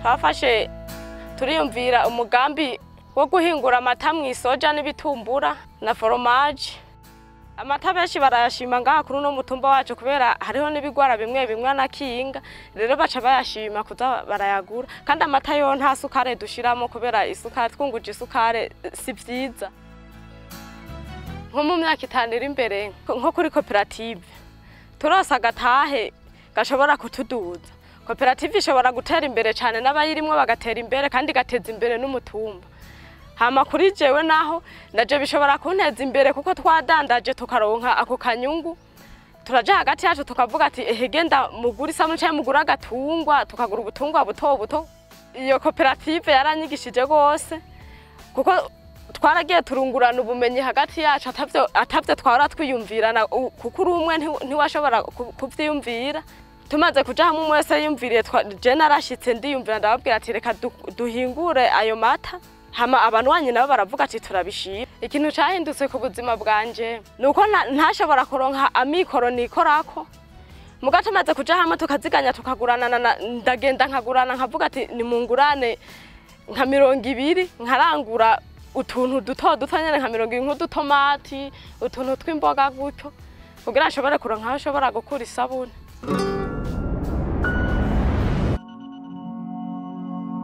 Twafashe turiyumvira umugambi wo guhingura amata mu isoja n'ibitumbura na foromaje. Amata benshi barayashima ngaha kuri uno mutumba wacu kubera hariho n'ibigwara bimwe bimwe anakinga, rero baca bayashima kuza barayagura. Kandi amata yo nta sukare dushiramo kubera isukari twunguje isukare si vyiza. Nko mu myaka 5 iri imbere nko kuri koperative turose agatahe gashobora kutuduza. Koperative ishobora gutera imbere cyane n'abayirimwo bagatera imbere kandi igateza imbere n'umutumba. Hama kuri jewe naho naje bishobora kunteza imbere kuko twadandaje tukaronka ako kanyungu. Turaja hagati yacu tukavuga ati ehe genda mugura isabune canke mugura agatungwa, tukagura ubutungwa buto buto. Iyo koperative yaranyigishije gose kuko twaragiye turungurana ubumenyi hagati yacu atavyo twahora twiyumvirana, kuko uri umwe ntiwashobora kuvyiyumvira. Tumaze kuja hamwe umwe wese yiyumviriye, je narashitse ndiyumvira ndababwira ati reka duhingure ayo mata. Hama abanwanyi nabo baravuga ati turabishima. Ikintu cahindutse ku buzima bwanje nuko ntashobora kuronka amikoro nikorako. Muga tumaze kuja hamwe tukaziganya tukagurana, ndagenda nkagurana nkavuga ati nimungurane nka 20 nkarangura utuntu duto duto nyene nka 20 nk'udutomati, utuntu tw'imboga gutyo kugira nshobore kuronka aho nshobora gukura isabune.